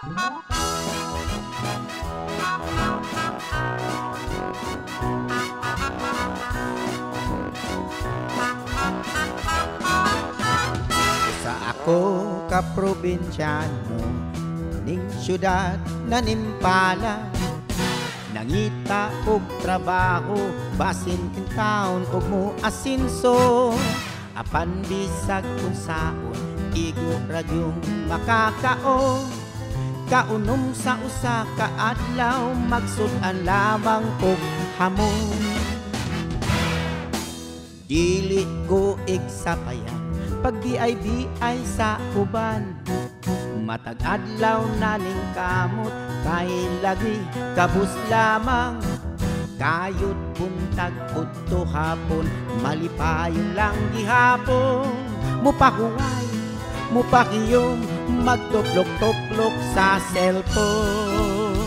Sa ako ka probinsyano ning syudad na nimpala, nangita og trabaho basin kintaon og mo asinso, apan bisag unsaon igo ra gyung makakaon. Kaunom sa usa ka adlaw magsud-an lamang og hamon. Dili ko igsapayan pag BIBI sa uban, matag adlaw na ning kamot kay lagi kabus lamang. Kayod buntag udto hapon malipayon lang gihapon, mupahuway mupakiyom magtuplok-tuplok sa cellphone.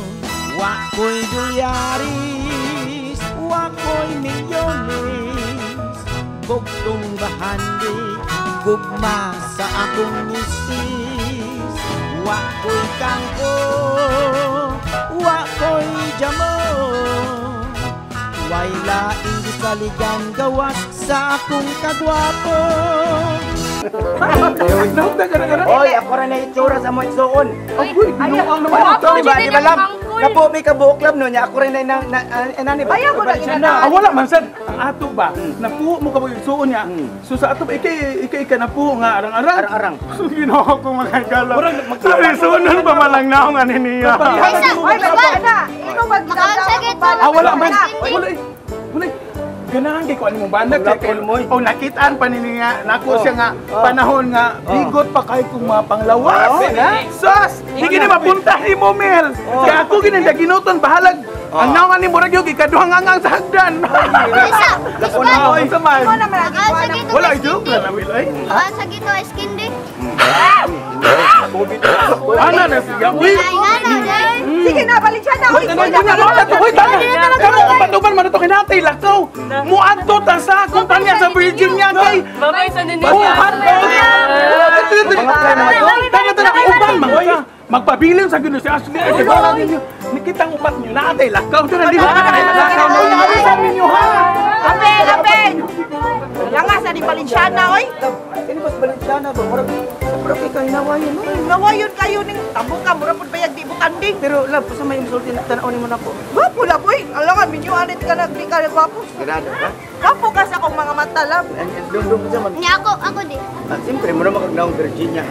Wa ko'y dolyaris, wa ko'y milyones, bugtong bahandi gugma sa akong misis. Wa ko'y kangko, wa ko'y jamon, way laing gisaligan gawas sa akong kagwapo. Oy, ako rin na itsura sa mga igsuon. Uy, binuang naman ito. Diba, di ba lam? Napo, may kabuok lam no niya. Ako rin na nani ba? Ayaw ko na ginana. Ah, wala man sad. Ang ato ba? Napuo mo kabuok igsuon niya. So sa ato ba, ikay napuo nga arang-arang. Arang-arang. So ginawa ko mga gala. Sorry, ba malang naong ani niya. Ay, na. Ikaw magdadala. Ah, wala man. Wala. Wala. Ganahan kay ko ani mong banda kay oh nakitaan pa ni nga nako siya nga panahon nga bigot pa kay kung mga panglawas. Sus, di gini mapunta ni mo Mel. Kay ako gini ginuton bahalag. Ang naong ani mo ra gyud ikaduhang angang sa hagdan. Isa isa man. Wala joke lang na Mel ay. Sa gito ice candy. Ana na siya. Uy. Sige na balik siya na. Uy, tana. Kamo patuban man to kinatay lakaw. Muadto ta sa kumpanya sa Virginia kay. Babay sa ninyo. Tana tana uban man ka. Magpabilin sa gyud si Ashley. Ay wala ninyo. Nikitang upat niyo naatay lakaw. Tana di lakaw na sa ninyo ha. Apel, apel. Langas ani Valenciana oy. Kini boss Valenciana ba murag murag kay kahinawayon oy. Nawayon kayo ning tabo ka murag pud bayag di butanding. Pero love sa may insulti na tan-aw nimo nako. Gwapo love oy. Alangan minyo anit ka nagdi ka gwapo. Grado ka. Gwapo ka sa akong mga mata love. Dum-dum sa man. Nya ako, ako di. Siyempre mo na makagnaong Virginia.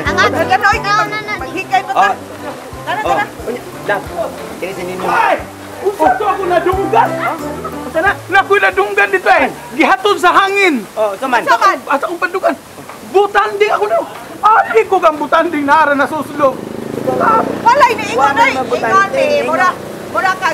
Ang ako oy maghikay pa ta. Tara tara. Love. Kini sa ninyo. Ay! Unsa to ako nadunggan? Unsa na? Nakoy nadunggan dito eh. Gihaton sa hangin. Oh, unsa man? Asa akong pandugan? Butanding ako na. Ay ko kang butanding naara na suslog. Walay ni ingon ay. Ingon ni mura mura ka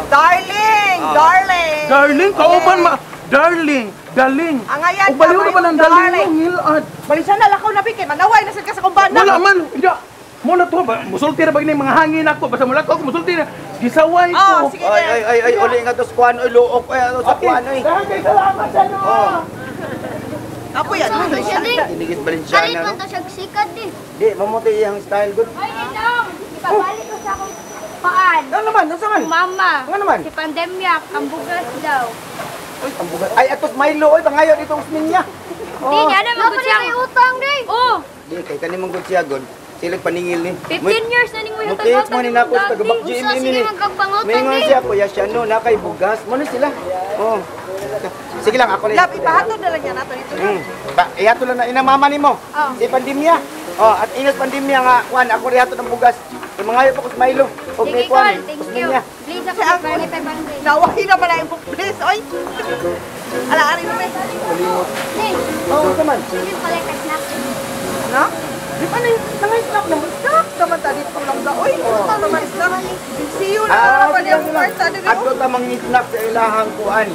darling, darling. Darling kauban ma darling, darling. Angayan. Baliw na ba ng darling ngilad? Balisan na lakaw na bi kay manaway na sad ka sa kumbana. Wala man. Hindi. Mo na to ba? Musulti ra ba ni mga hangin ako basta mula ko musulti na. Gisaway ko. Oh, sige, ay ay ay ay uli nga to sa kuan oy luok ay ano sa kuan oy. Dahil salamat sa inyo. Oh. Apo yan. Tinigit Valenciana. Kalit man to siya sikat din. Di mamoto iyang style good. Ay nindong, ipabalik ko sa akong paan. Ano naman? Ano naman? Mama. Ano naman? Si pandemya, ang bugas daw. Uy, ang bugas. Ay atos Milo oy pangayon itong usmin niya. Di niya na magud siya. Utang di. Oh. Di kay kani mong gud siya god. Sila paningil ni. 15 years na ning mo yung mo ni nako sa tagabak GM ni. Mingon siya kuya siya no na kay bugas mo na sila. Oh. Sige lang ako lang. Love ipahatod na lang niya nato dito. Ba ihatod lang na ina mama nimo. Si pandemya. Oh, at inas pandemya nga kuan ako rihatod ang bugas. Kay mangayo pa ko sa Milo. Og Sige, kuan. Thank you. Please ako sa 500. Nawahi na man ang please oy. Ala ari mo. Oh, naman. Sige pala ka snack. No? Di pa na yung snack naman. Snack naman ta dito lang da. Oy, snack naman snack. See you na naman yung kwarta dito. Adto ta mang snack sa ilahang kuan.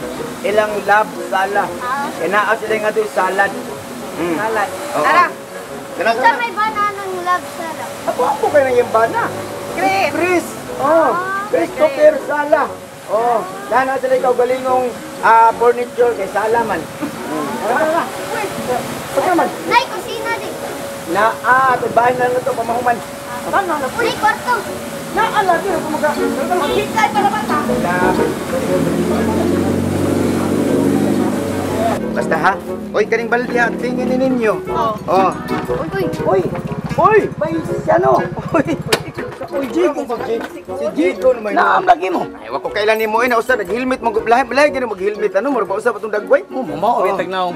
Ilang love sala. Kay naa sila nga doy salad. Salad. Tara. Sa may bana ng love sala. Ako ako kay na yung bana. Chris. Chris. Oh, Christopher Sala. Oh, dana sila ikaw galingong furniture kay sala man. Tara. Uy. Pagka man. Nay kusina di. Naa, bahay na lang ito pamahuman. Tanaw na. Uy, kwarto. Naa lagi ra kumaga. Maghintay pa naman ta. Basta ha. Oy, kaning balde ha, tingin ni ninyo. Oh. Uy, Oy. Oy, may ano? Oy. Oy, Jigo. Si Jigo naman. Naam lagi mo. Ay, wa ko kailan nimo eh, nausa nag-helmet mo lahi lahi gani mag-helmet ano, mura pa usab atong dagway. Mo mao bitag naong.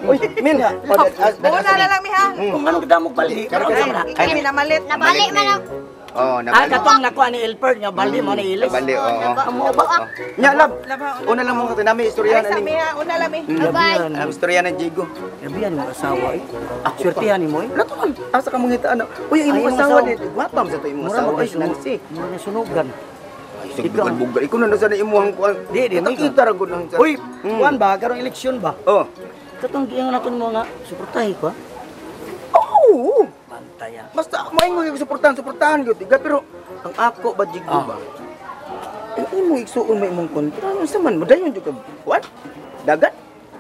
Oy, min. Una na lang mi ha. Kung anong kadamog baldi. Ay, minamalit. Nabali man ang Oh, Ah, nabali. katong nakuha ni Elford nga baldi mo ni ilis. Nabali, oo. Nabuak. Nya lab. Lab, ha, Una lang mo kasi nami istorya Ay, na sa ning. mi ha. Una lang mi. Bye. Ang istorya ng Jigo. Grabe mo asawa eh. Swertihan ni mo eh. Natuan, asa ka mangita ano? Uy, ang imong Ay, imong asawa asawa. ni gwapa man sa to imong Mura asawa mo ay Nancy. Mura na sunugan. Ay, sige bugal-bugal. Ikaw na nasa na imuhang kuan. Di, mo Nakita ra gud nang. Uy, kuan ba karong eleksyon ba? Oh. Katong giingon ako nimo nga suportahi ko. ah. Oo. Bantay ah. Basta maingon yung suportahan, suportahan gyud tiga pero ang ako ba Jigo Ah. ba? Ang imong igsuon may imong kontra, unsa man mo dayon jud ka kuan? Dagat?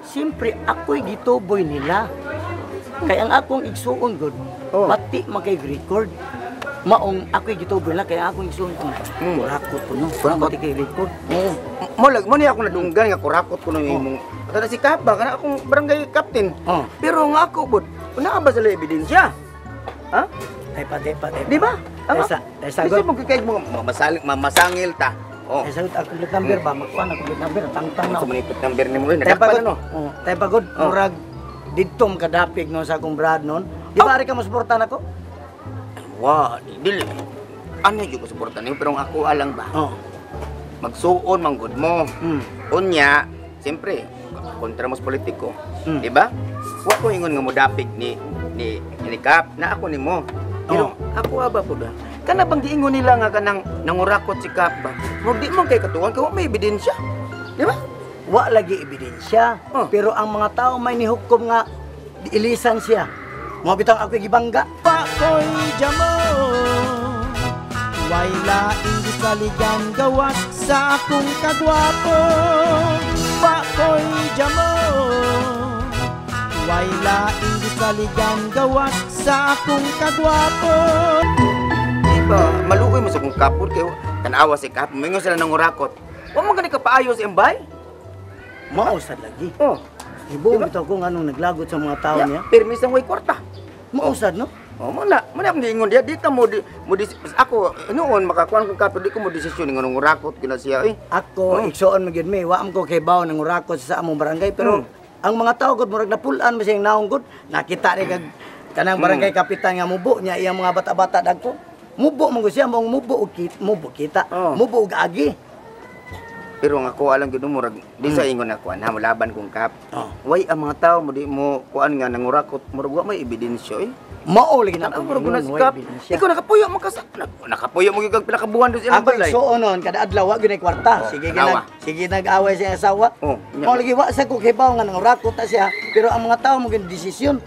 Siyempre ako'y gituboy nila. Kay ang akong igsuon gud, Oh. pati makay record. Maong ako'y gituboy nila kay akong igsuon ko. Kurakot ko no. Kurakot. Pati kay record. Oo. Mo lag mo niya ako nadunggan nga kurakot ko nung imong kada si Kapa kana akong barangay captain. Oh. Pero ang ako bod, una ba sila ebidensya? Ha? Ay pati pati. Di ba? Ang Ay, sa Kasi mo kay mo mamasangil, mamasangil ta. Oh. Ay sagot ang complete number ba? Makuha na complete number, tangtang na. Sa manipit number nimo eh, Tay nadakpan pagod, ano. Oh, tay pagod, Oh. murag didto makadapig no sa akong brad noon. Di ba ari ka mo suportahan ako? Wa, di dili. Ano jud ko suporta nimo pero ang ako alang ba? Oh. Magsuon man gud mo. Unya, siyempre, kontra mo sa politiko. Di ba? Wa ko ingon nga modapig ni ni ni Kap na ako nimo. Pero ako aba po da. Kana bang giingon nila nga kanang nangurakot si Kap ba? Murag di man kay katuwan kay wa may ebidensya. Di ba? Wa lagi ebidensya. Oh. Pero ang mga tao may nihukom nga ilisan siya. Mo bitang ako gibangga. Pakoy jamo Way laing gisaligan gawas sa akong kagwapo. Pakoy jamo Way laing gisaligan gawas sa akong kagwapo. Di ba? Maluoy mo sa kong kapod kay tanawa si Kap, mingon sila nangurakot. Wa man gani kapaayo si Ambay. Mao sad lagi. Oh. Ibuong bitaw ko nganong naglagot sa mga tao niya. Ya, permis ang way kwarta. Mao sad no? Oh, mo na, mo na akong giingon diya dito mo di, mo di, ako noon makakuan kong kapod di ko mo desisyon ingon ngurakot gyud na siya eh. Ako Oh. igsuon man gyud mi, wa man ko kay bawo nang urakot sa among barangay pero ang mga tao gud murag napulan man siyang naong gud. Nakita ni kag kanang barangay kapitan nga mubo niya iyang mga bata-bata dagko. Mubo man gud siya mong mubo og kita, mubo kita, Oh. mubo og agi. Pero ang ako alang gyud murag di sa ingon ako ana mo laban kong kap. Oh. Way ang mga tao mo di mo kuan nga nangurakot murag wa may ebidensya eh. Mao lagi na Tanaw ako murag na si ingon, way kap. ebidensya. Ikaw nakapuyo mo ka sa nakapuyo mo gyud kag pila ka buwan do sa ilang Ako balay. igsuon nun, kada adlaw wa gyud ay kwarta. Oh, Sige tanawa. ginag sige nag-away siya asawa. Oh, nya. Mao lagi wa sa ko kibaw nga nangurakot na siya, pero ang mga tao mo gyud desisyon.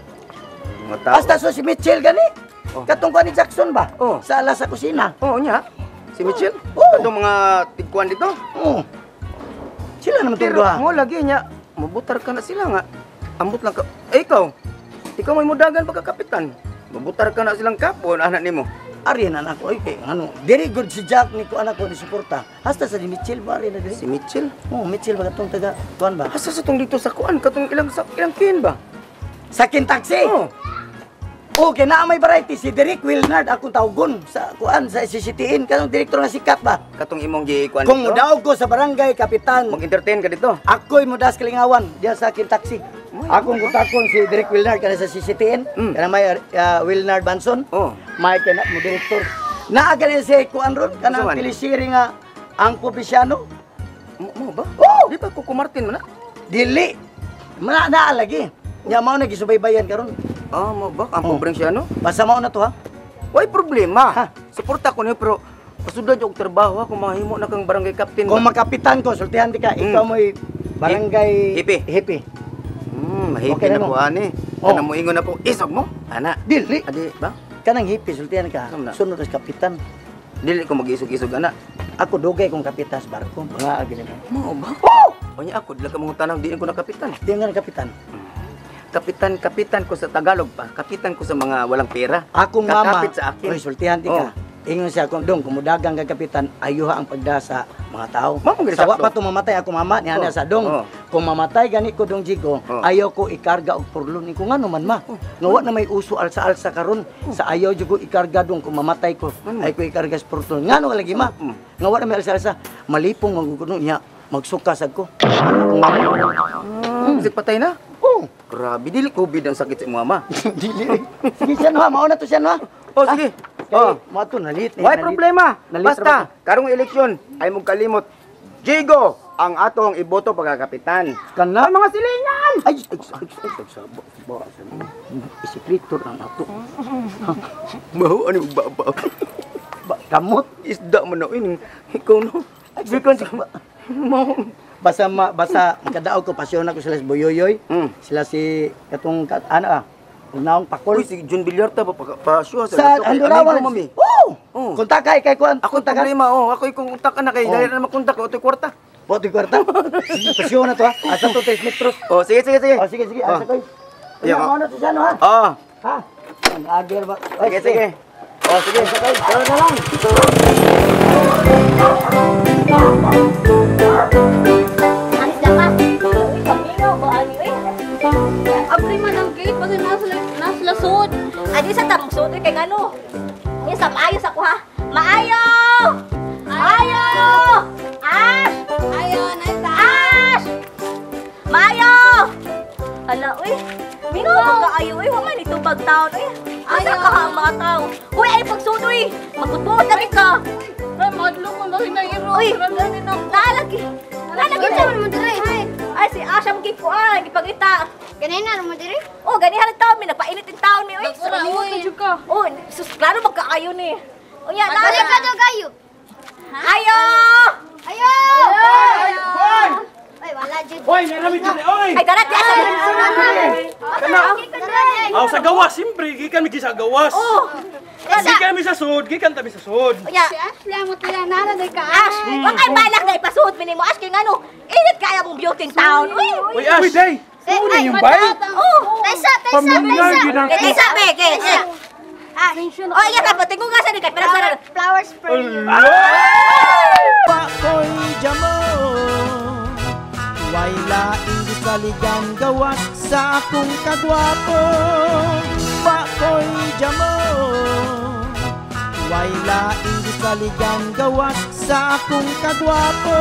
Mga tao. Hasta so si Mitchell gani. Oh. Katong kuan ni Jackson ba? Oh. Sa ala sa kusina. Oh, nya. Si Mitchell? Oh. Katong mga tigkuan dito. Oo. Sila naman itong Pero duha. mo lagi niya, mabutar ka na sila nga. Ambot lang ka. Eh, ikaw, ikaw may mudagan pagkakapitan. Mabutar ka na silang kapon, anak nimo. Ari na anak ko, oy, kay ano, very good si Jack ni ko anak ko ni suporta. Hasta sa ni Mitchell ba ari na diri. Si Mitchell. Oh, Mitchell ba katong taga kuan ba? Asa sa tong dito sa kuan katong ilang sa ilang kin ba? Sa Kintaxi. Oh. Okay, na may variety si Derek Wilnard akong tawgon sa kuan sa CCTN kanong direktor nga sikat ba. Katong imong gi kuan Kung dito. mudaog ko sa barangay kapitan, Mag-entertain ka dito. ako'y mudas kalingawan diya sa Kintaxi. Akong kontakon si Derek Wilnard kana sa CCTN, kana may Wilnard Banson. Oh. May kana mo direktor. Naa gani si kuan ron kanang Unsa man? teleserye nga ang Probinsyano. Mo ba? Oh! Di ba Coco Martin man na? Dili. Mana naa lagi. Nya mao na gisubaybayan karon. Ah, mo ba? Ang Oh. pobreng siya no? Basta mao na to ha. Way problema. Ha? Suporta ko niyo pero pasudlan yung trabaho ha kung mahimo na kang barangay captain. Kung ba? makapitan ko, sultihan di ka, ikaw mo'y barangay Hipi. Hipi. Mahipi Okay na na mo. po ani. Oh. Kana mo ingon na po, isog mo. Ana. Dili. Adi ba? Kanang hipi, sultihan ka. Ano na? Sunod sa kapitan. Dili ko mag-isog-isog ana. Ako dugay kong kapitan sa barko. Mga gini mo. Mao ba? Oh! Unya ako dili ka mga tanang diin ko na kapitan. Di nga kapitan. Kapitan ko sa Tagalog pa. Kapitan ko sa mga walang pera. Akong mama, Kakapit sa akin. Oy, sultihan ti ka. Ingon siya kung dong kumudagang ka kapitan, ayuha ang pagdasa mga tao. Mao man Sa wa sakto. pa to mamatay ako mama niya Oh. sa dong. Oh. Kung mamatay gani ko dong Jigo, Oh. ayaw ko ikarga og purlon. Ko ngano man ma. Nga wa na may uso alsa-alsa karon. Sa ayaw jud ko ikarga dong kung mamatay ko, ay ko ikarga sa purlon. Ngano lagi ma? Nga wa na may alsa-alsa, malipong maguguno niya, magsuka sad ko. Akong mama. Bisag patay na. Oh, Grabe dili COVID ang sakit sa imong mama. dili. Sige siya no, mao na to siya no. Oh, sige. Oh, mao to nalit. Why problema? Nalit Basta karong eleksyon ay mong kalimot. Jigo ang atong iboto pagkakapitan. Kana Ang mga silingan. Ay, ay, ay, ay, sa ba, sa isikritor ang ato. Mahu ano baba. Ba, kamot. Isda man na ini. Ikaw no. Gikan sa Mahu. Basta basta makadaog ko pasyon ako sila si Boyoyoy. Sila si katong ano naong pakol. Uy, si John Villarta pa pa sa Sa Andurawan. Mami. Oh! Oh. Kontak kay kuan. Ako Kontak ka. problema oh, ako ikong kontak na kay Oh. dahil na makontak ko otoy kwarta. Bote kwarta. Pasyon na to ha. Asa to 3 metros. Oh, sige sige sige. Oh, sige sige, asa koy. Iya, Ano na to siya no ha? Oh, Ha? Ang agir ba? Oy, sige sige. Oh, sige. Asa koy. Pero na lang. Alis na pa. Uy, paminaw ba ani uy? Abri man ang gate basta nasa lasod. Adi sa tamong sud kay ngano. Uy, sa maayo sa ko ha. Maayo! Maayo! Ash! Ayo, naita. Ash! Maayo! Ala uy. Minaw ba kaayo uy, wa man itubag taon uy. Asa ka ha ang mga tao? Uy, ay pagsud uy. Magutbot lagi ka. Ay, madlo ko na hinairo. Uy, naalagi. Naalagi Unsa man mo dire? Ay, si Asha mo gikuan, gipangita. Ganina mo dire? Oh, ganihan ang taon mi, nagpainit ang taon mi. Uy, Nagura, uy. Oh, sus, klaro magkaayo ni. Unya, Balik ka daw kayo. Ayo! Ayo! Hoy! Ay, wala jud. Hoy, narami dyan eh, oy! Ay, dara, di asa. Aw, sa gawas, siyempre, gikan mi sa gawas. Oh, Gikan mi sa sud, gikan ta mi sa sud. unya. Ashley mo tila nara day ka. Ash, wa kay balak na ipasuod mi nimo Ash kay ngano? Init kaya mong beauty in town. Uy. Uy, Ash. Uy, day! Una yung bay? Oh. Taysa, taysa, Pamilyar taysa. yun ang- Kay isa be, kay. Ah, oh, iya ka patingo ka sa ni kay para sa Flowers for you. Wa ko'y jamo, way laing gisaligan gawas sa akong kagwapo. Wa ko'y jamo, way laing gisaligan gawas sa akong kagwapo.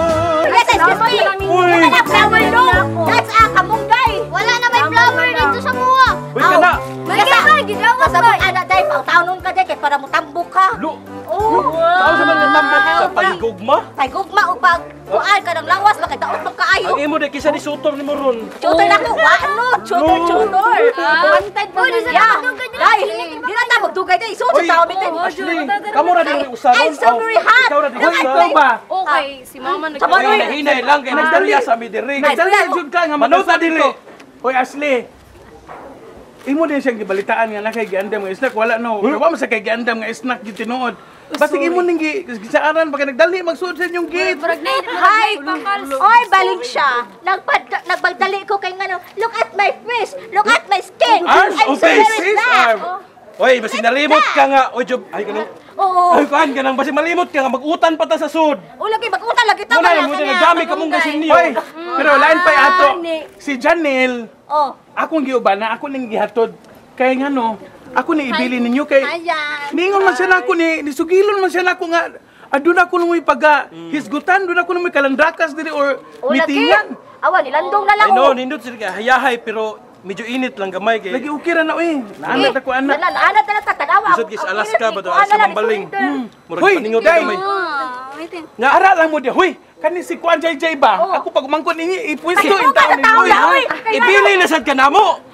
Yes, excuse me. Uy. Wala na flower no. That's a kamunggay. Wala na may flower dito sa muwa. Uy, kana. Kasi kasabot ana day pautawnon ka day kay para motambok ka. Lu. Oh. Tao sa man tambok sa pagigugma. Kay gugma og pag kuan ka ng lawas ba kay daot mo kaayo. Ang imo day kisa ni sutor nimo ron. Chutor na ko, wa no, chutor chutor. Wanted pa na. Ya, day, di na ta magdugay day. Suot sa tao mitin. Ashley, kamo ra diri usaron. I'm so very hot. Ikaw ra diri Look at usa. Ikaw ba? Okay, si mama nag Sama Uy, hinay lang kay nagdali sa mi diri. Nagdali jud ka nga Manuta dili. Hoy Ashley. Imo din siyang gibalitaan nga na kay giandam nga snack wala no. Wa man sa kay giandam nga snack gyud tinuod. Basta imo ning gisaaran baka nagdali magsuod sa inyong gate. Hi! Oy, balik siya. Nagbagdali ko kay ngano. Look at my face. Look at my skin. Arms I'm o so very faces black. arm. Oy, basig nalimot ka nga. Oy, job. Ay, kanang. Oo. Ay, kuan kanang basig malimot ka nga magutan pa ta sa sud. O lagi magutan lagi ta. Muna mo nagdami ka mong gasin niyo. Hoy, pero lain pa'y ato. Si Janelle, Oh. akong giuban na ako ning gihatod. Kay ngano, ako ni ibili ninyo kay ningon man siya nako ni nisugilon man siya nako nga aduna ko nung pagka hisgutan, doon ako nung kalandrakas diri or O lagi. mitingan. Awa nilandong na lang. Ay no, oh. nindot sila kay hayahay pero medyo init lang gamay kay. Lagi okay ra na oy. Naanad ako anak. Wala, naanad na lang ta tanawa. Isod kay sa Alaska ba to? Alaska mambaling. Murag Hoy, paningot day. gamay. Nga ara lang mo di. Hoy, kani si Kuan Jay Jay ba? Ako pag umangkon ninyo ipwesto Ay, in taon ka tao ninyo. na, oy. Ibili na sad ka namo.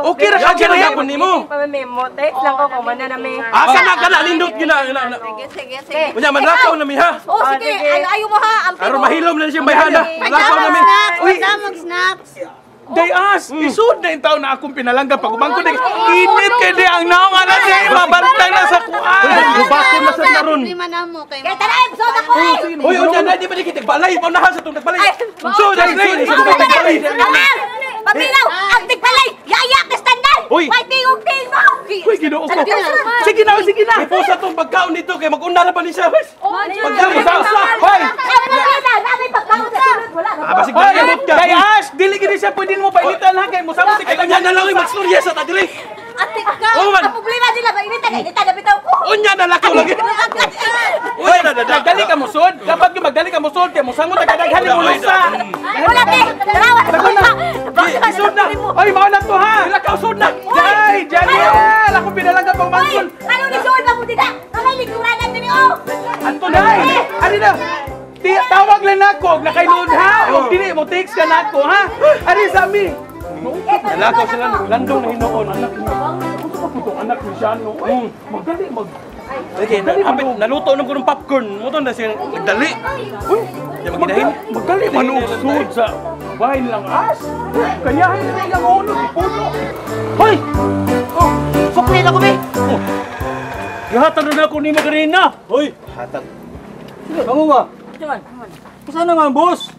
Okay ra ka Ka dyan gapon nimo. Pamamemo, text lang ko kung mana na may. Asa na ka na nindot gyud na. Sige, sige, sige. Unya manlakaw na mi ha. Oh, sige. Ayo ayo mo ha. Ang Aron mahilom na siyang bayhana. Lakaw na mi. Uy, Mag-snacks. Day as, isod na yung taon na akong pinalangga pag umangkon ni init kay di ang naong ana siya mabantay na sa kuan. Gubakon na sad na ron. Lima na mo kay Kay tanay, so ako. Hoy, unya na di ba di kita balay paunahan sa tong nagbalay. So, dai dai sa tong nagbalay. Amang! Paminaw, ang tigpalay, yaya kastanan. Uy. May tingog-tingog. Uy, Ginoo ko. Sige na, sige na. Ipusa tong pagkaon dito kay mag-una na pa ni siya. Pagdali Sa sa usa. Hoy. Ah, basig Hoy, na ka. kay Ash, dili gid siya pwede mo painitan ha kay mo si Ay, unya na lang magstorya sa ta diri. Ate ka, Oo man. ang problema nila ba inita kay inita na bitaw ko. Unya na lakaw lagi. Unya na na. Magdali ka musod. Dapat yung magdali ka musod kay mosangot ta kadaghan ni mulusa. Wala te, dalawa na ko. Isod na. Oy, mao na to ha. Lakaw sud na. Jay, Janiel, ako pinalaga pang Uy, manson. ano ni suod ba mo dida? Kamay likuran na ni oh. Anto na. Ani na. Tawag lang nako og nakaiload ha. Og dili mo text ka nako ha. Ari sa mi. Lakaw sila landong na hinuon. Anak ni. Unsa pa putong anak ni siya no? Uy, magdali mag Okay, hapit naluto nang kunong popcorn. Mo to na siya nagdali. Uy, Di magidahin. magdali man og sud sa bahay lang as. Kaya hindi lang ulo puno. Hoy! Oh, sukli na ko be. Gihatag na ako nimo kanina. Hoy, Kamu ba? Saan naman, boss?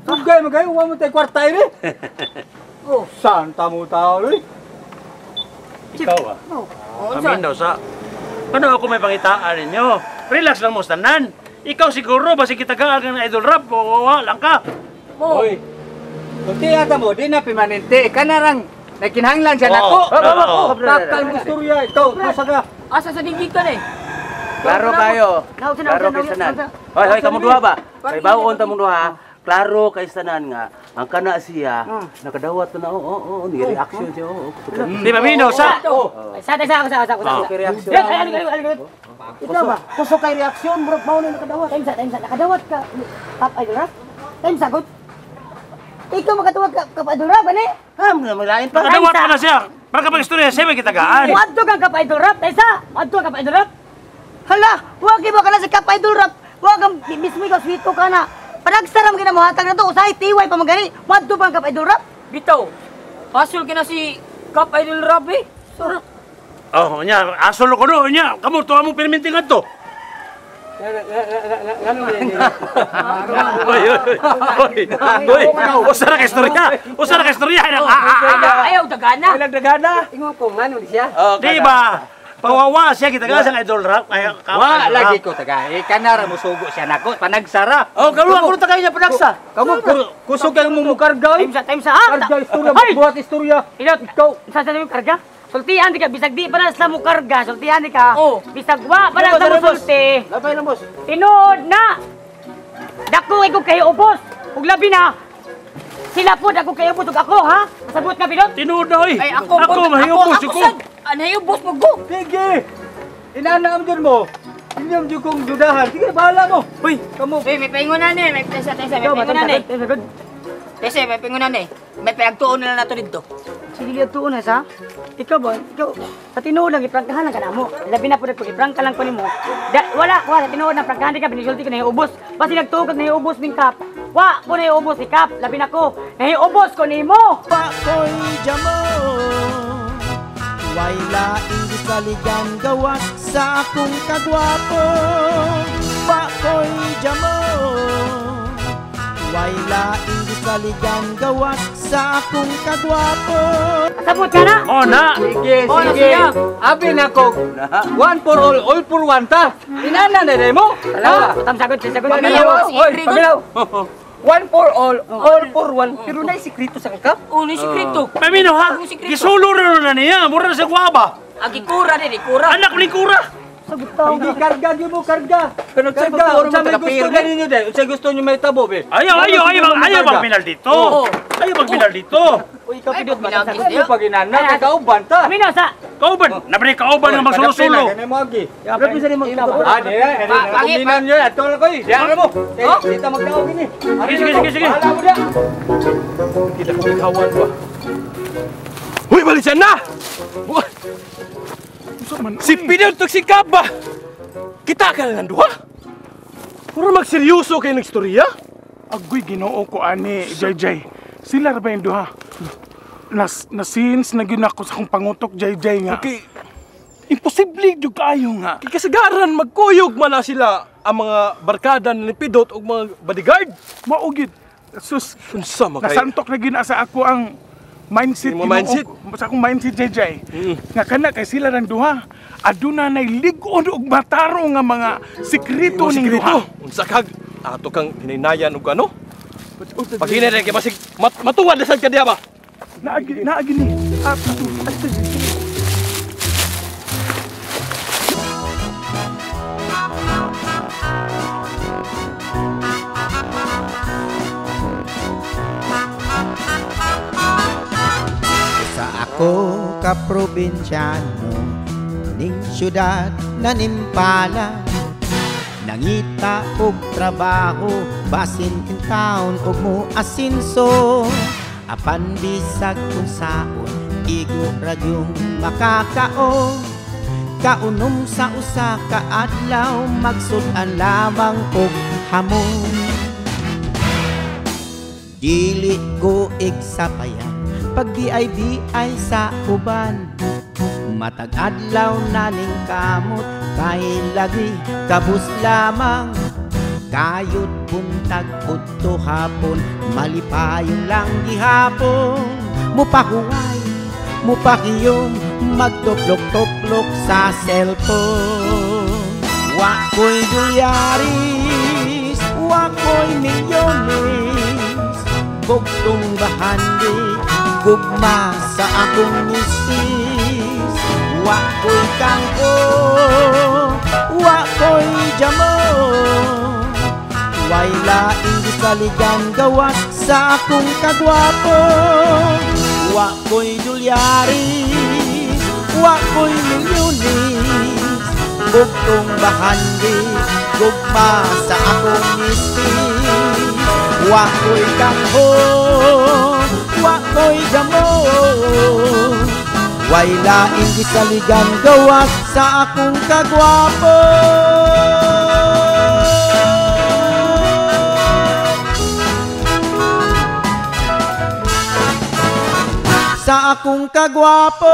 Tugay mo kayo, huwag mo tayo kwarta ini. Oh, saan tamo tao, eh? Ikaw ah. Amin daw sa. Ano ako may pangitaan ninyo? Relax lang mo tanan. Ikaw siguro basi kita ka ang idol rap o lang ka. Hoy. Kunti yata mo, di na permanente. Kanarang, nagkinahanglan siya nako. Oo. Takal mo istorya, ikaw, nasa ka. Asa sa digdig ka na eh. Klaro kayo. Klaro kay sanan. Hoy, hoy, kamo duha ba? Kay bawon ta mong duha. Klaro kay sanan nga ang kana siya nakadawat na oo oo ni reaction siya oo. Di ba Mino sa? Sa sa sa sa sa. Reaction. Ay, ay, ay, ay. Ikaw ba? Kusog kay reaksyon, murag mao na nakadawat. Time sa nakadawat ka. Pap Idol Rap. Time sagot. Ikaw makadawat ka Kap Idol Rap ani? Ha, malain pa. Nakadawat pa na siya. Para kapag istorya siya may kitagaan. Muadto kang Kap Idol Rap, time sa. Muadto kang Kap Idol Rap. Hala, wa gyud ba ka na sa Kap Idol Rap. Wa kang mismo ikaw swito ka na. Panagsaram gina mo hatag na to usahay tiway pa man gani. Muadto pa ang Kap Idol Rap. Bitaw. Pasol ka na si Kap Idol Rap eh. Sura. Oh, nya asol ko no nya. Kamo tuwa mo pirminting adto. Oy, oy, oy. Oy, usa ra ka istorya. Usa ra ka istorya. Ayaw dagana. Ay, nagdagana. Ingon ko ngano ni siya. Di ba? Pawawa siya kita ka sang idol rap. Ay, Wa lagi ko tagay. Kanara mo sugo siya nako, panagsara. Oh, kaluwa ko tagay niya panagsa. Kamu kusog kay mo mukarga. Time sa ha. Karga istorya, buhat istorya. Ikaw, sa sa yung karga? Sultian di ka, bisag di pa na sila mo karga, sultian di ka. Bisag wa pa na sila mo sulti. Labay lang, boss. Tinuod na! Dako ikaw kayo ubos. Ug labi na. Sila po dako kayo ubos ug ako ha. Pasabot ka pidot. Tinuod na oy. Ay ako ako mahiyubos ko. Anhayubos mo go. Sige. Inaanam dyan mo. Inyong dyan kong dudahan. Sige, bahala mo. Uy, Kamu. Uy, may paingunan eh. May tesa, may paingunan eh. Tesa, may paingunan eh. May pinagtuon na lang nato dito. Sige, liagtuon na sa. Ikaw ba? Ikaw, sa tinuod lang, iprangkahan lang ka na mo. Labi na po na kung iprangka lang ko nimo. Wala, wala, sa tinuod na prangkahan di ka, binisulti ka na iubos. Basi nagtuog kag nahiubos ning kap. Wa ko nahiubos ni kap, labi na ko. Nahiubos ko nimo. Pakoy jamo. Way laing gisaligan gawas sa akong kagwapo. Pakoy jamo. Way laing gisaligan gawas sa akong kagwapo. Kasabot ka na. Oh na. Sige, sige. Abi na ko. One for all, all for one ta. Inana na rin mo. Alaw, tam sagot, sagot. Paminaw, oy, paminaw. One for all, all for one. Pero na sikreto sa kap. Oh, ni sikreto. Pamino ha. Gisulo na niya. Mura na sa guaba. Agi kura din, kura. Anak ni kura. Hindi karga, di mo karga. Pero Karga, unsa may gusto na ninyo din? Unsa gusto niyo may tabo, be? Ayaw, ayaw, ayaw, ayaw magpinal dito. Ayaw magpinal dito. Uy, ikaw pidot ba? Ano pag inana, kay kauban ta. Amino sa. Kauban, nabri kauban nga magsulo-sulo. Kani mo agi. Grabe sa nimo. Ah, di na. Kuminan niyo, ato na koy. Diyan mo. Di ta magdaog ini. Sige, sige, sige, sige. Bahala mo diya. Kita ko ikawan ba. Uy, balisan na! Si Pidel tug si Kap ba? Kita ka na ng duha? Puro magseryoso kayo ng istorya? Agoy, Ginoo ko ani, Jay. Sila ra ba yung duha? Na scenes na gyud ako sa akong pangutok, Jay nga. Okay. Imposible gyud kaayo nga. Kay kasagaran magkuyog man na sila ang mga barkada ni Pidot ug mga bodyguard. Mao gyud. Sus, Unsa man kay? nasantok na gyud na sa ako ang mindset. Imo mindset? Sa akong mindset, JJ. Nga kana kay sila rang duha. Aduna nay lig-on og matarong nga mga sekreto ning duha. Unsa kag ato kang hinaynayan og ano? Paghinay rin kay basig matuwad na sad ka diha ba? Naagi naagi ni. Sa ako ka probinsyano ning syudad na nimpala, nangita og trabaho basin in town og mo asinso. Apan bisag kung saon igo ra gyung makakaon. Kaunom sa usa ka adlaw magsud-an lamang og hamon. Dili ko igsapayan pag BIBI sa uban. Matag adlaw na ning kamot kay lagi kabus lamang. Kayod buntag udto hapon malipayon lang gihapon. Mupahuway, mupakiyom, magtuplok-tuplok sa cellphone. Wa ko'y dolyaris, wa ko'y milyones, bugtong bahandi, gugma sa akong misis. Wa ko'y kangko, wa ko'y jamo, way laing gisaligan gawas sa akong kagwapo. Wa ko'y dolyaris, wa ko'y milyones, bugtong bahandi, gugma sa akong misis. Wa ko'y kangho, wa ko'y jamo, way laing gisaligan gawas sa akong kagwapo. Sa akong kagwapo.